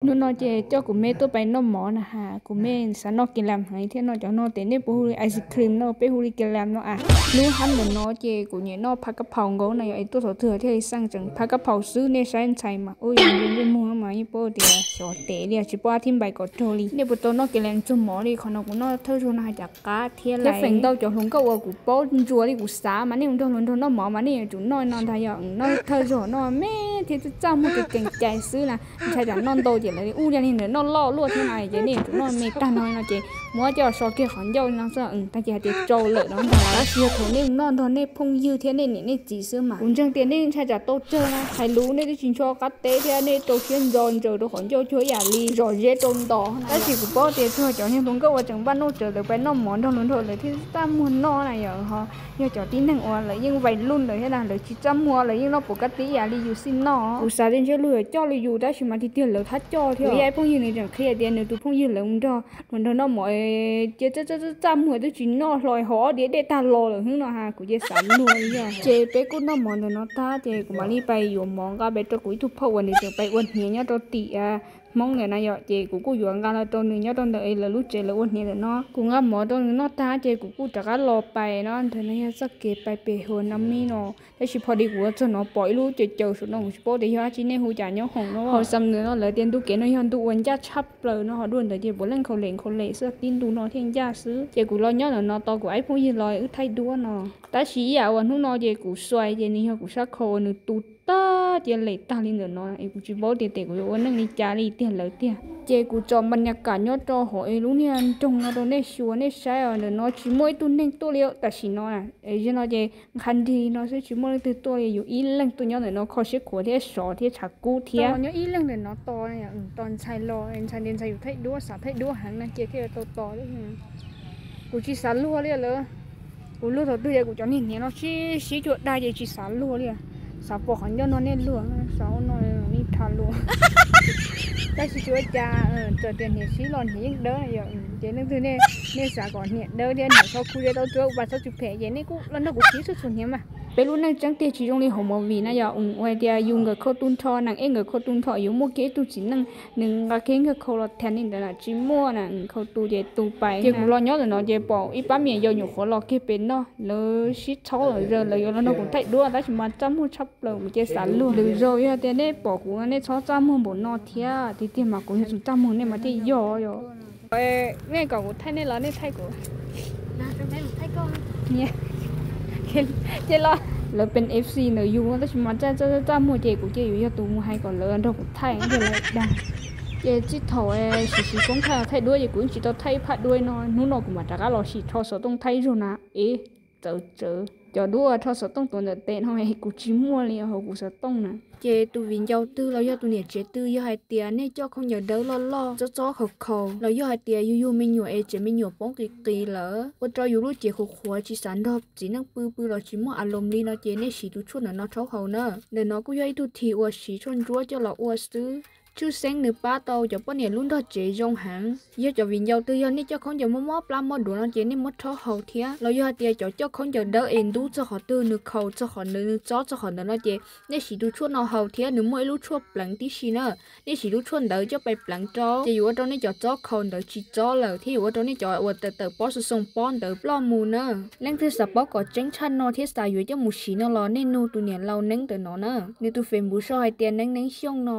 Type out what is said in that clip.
Hnub no ces coj kuv me tuaj pais noj mov na has, kuv me xav noj kis lam heev thiab no, cov no ces nej puas hu li ice cream no, peb hu li kis lam no as. Hnub hab ntawm no ces kuv nyiam noj phav kab phaus nkaus na yom, es tuaj thaum twg thiaj li xaj tseem phav kab phaus xwb, nej saib ntxhais mas ub yog ntsej muag mas yeej paub tias xyov tes li, tsis paub ab thib npais kom raug li. Nej puas tau noj kis lam txog mov li? Qhov no kuv noj thawj zaug no hais cas qab thiab lais. Feem ntau cov hluas nkauj uas kuv paub ntsuas li kuv xav mas nej mus nrog hluas nraug noj mov mas nej yuav tsum noj no ntag yom, noj thawj zaug no me thiab txaj muag kev kees cai xwb na. Ntshai tsam noj ntau ces lawv ub li ntawd noj loj luaj thiab na, ces nej yuav tsum noj me tag no no ces muab coj so kiag qhov ncauj no xwb, tag ces hais tias tsau lawm no ntag. Tab sis yog thaum nej mus noj nrog nej phooj ywg thiab nej niam nej txiv xwb mas kuv ntseeg tias nej ntshai tsam tau tsawg na, hais lus nej twb tsis ntshua qab teb thiab nej rau siab ntso ntsaws rau qhov ncauj cuag ib yam li zom zeb rau ntos. Tab sis kuv paub tias tsuas cov niag hluas nkauj uas tseem npaj noj tsawv lawv pais noj mov nrog hluas nraug lawv thiaj txaj muag noj na yom. Ho yog cov tib neeg uas lawv yeej vais luj lawm thiab na, lawv tsis txaj muag, lawv yeej noj pov kab tib ib yam li yus xij noj. Kuv xav tias ntshe luag yuav coj li yus tab sis mas tiag tiag lawv thab coj thiab. Kuv ib phooj ywg nws tseem qhia tias nws tus phooj ywg lawv mus nrog hluas nraug noj mov ces txaj txaj muag twb tsis noj hlo, hos ob diav dej tag los lawm hwb no has, kuv ces xav luag li yog. Ces peb kuj noj mov ntawm no tag ces kuv mam li pais yuav mov nqa pem rau kuv ib tug phauj uas nws tseem pais ua hniav nyob rau tim Hmoob ntawm na yom, ces kuv kuj yuav nqa los rau nws nyob rau ntawm lawv lub tsev lawv ua hniav ntawm no. Kuv nqa mov rau nws noj tag ces kuv kuj rov qab los pais no, ntawm no yog txoj kev pais pem Hua Nam Mis no. Tab sis pho di kuv ua txog no pom ib lub caws caws saum no, kuv tsis paub tias yog dab tsi, nej hu cas nyob hoom no. Hauv xam ntawm no lawv tias ntu kev no yog ntu uas ncaj tshaj plaws no, ho dua ntawd ces puav leej nkhaus lem nkhaus lem xwb, tib ntu no thiaj ncaj xwb. Ces kuv los nyob ntawm no tos kuv ib phooj ywg los wb thaij duab no. Tab sis ib yam uas hnub no ces kuv xuas ces nws yog kuv sab khau uas nws tu tag cia lem tag li ntawm no es kuv tsis paub tias tes kuv yuav ua neej li cas li tiag lawm tiag. Ces kuv tso npa nyas kam nyob rau hauv es lub niag nroog no rau nej xyuas nej saib os, ntawm no tsis muaj ib tug neeg tuaj li tam sim no. Zaum no ces nqha nrig no xwb, tsis muaj leej twg tuaj li, yus ib leeg tuaj nyob ntawm no kho siab khuav thiab sov thiab tshav kub thiab. Nyob ib leeg ntawm no tos, tos ntxhais los, ntxhais tias ntxhais yuav thaij duab, xav thaij duab heev no ces thiaj tau tos. Kuv tsis xav luag li lawm. Kuv luag thaum twg ces kuv cov niag hniav no sib sib cuag dag ces tsis xav luag li. Xav pom qhov ncauj no nej luag, xav ua no li tha luag. Tab sis tsis ua cas, txawm tias hniav sib los hniav yeej dawb yom. Ces leej twg nej xav kom hniav dawb thiab hniav txhob kub thiab tau tsuab ua pas txhob tsis phem ces nej kuj los nrog kuv sib txhua niag mas. Peb lub neej tseeb tiag tsis zoo li hauv movie na yom, ua hais tias yus nkawd khau tu nrho, nees ej nkawd khau tu nrho, yuav muaj kiag ib tug txiv neej nws nqa kiag nkawd khau los thaiv li ntawd na, tsis muaj na, khau tu ces tu pais. Ces kuv los nyob ntawm no ces pom ib pab me nyuam yaus nyuam qhuav los kiag pem no, lawv sib txhaub lawm, lawv yuav los nrog kuv thaij duab tab sis mas txaj muag tshaj plaws, kuv ces xav luag. Lwm zaus yog tias nej pom kuv nej txhob txaj muag npaum no thiab, tiag tiag mas kuv yog tus txaj muag nej mas thiaj yog yom. Nej kom kuv thaij nej los nej thaij kuv? Ces los lawv pes F C ntawm yus tab sis mas txaj txaj muag ces kuv ces yuav yog tus mus hais kom lawv nrog kuv thaij ntag. Ces txij thaum siv siv foob thaij thaij duab ces kuv yeej tsis tau thaij ib phaj duab no, hnub no kuv mam rov qab los sim rho xov tooj thaij ib zaug na. Ev, txawv tsawv, cov duab uas rho xov tooj tuav ntawm tes no kuv tsis muaj li hauv kuv xov tooj na. Ces tus viv ncaus twg los yog tus niam tsev twg yog hais tias nej coj khaub ncaws dawb loj loj txob txob khaus khaus los yog hais tias yug yug me nyuam es tsev me nyuam poob qis qis lawm, ua rau yus lub cev qhuav qhuav tsis xav nrog txiv neej pw, pw los tsis muaj a loos li no ces nej siv tus tshuaj ntawm no rhaub haus na. Ntawm no kuj yog ib tug this uas siv tshuaj ntsuab coj los ua xwb. Tshwj xeeb nws pab tau cov poj niam lub nrog tsev zoo heev. Yog cov viv ncaus twg yog nej coj khaub ncaws mob mob plab mob duav no ces nej muab rhaub haus thiab. Los yog hais tias cov coj khaub ncaws dawb es ntub txog qhov twg nws khaus txog qhov ntawd, nws txob txog qhov ntawd no ces nej siv tus tshuaj no haus thiab, nws muaj ib lub tshuaj pleev tib si na. Nej siv lub tshuaj ntawd coj pais pleev rau ces yuav ua rau nej cov txob khaus ntawd tsis txob lawm thiab yuav ua rau nej cov uas tawm tawm pob xoo xoo pob ntawd ploj mus na. Leej twg xav paub kom tseeb tshaj no thiab xav yuav coj mus siv no los nej nug tus niam laus Neeb ntawm no na. Nws tus Facebook sau hais tias Neeb Neeb Xyooj no.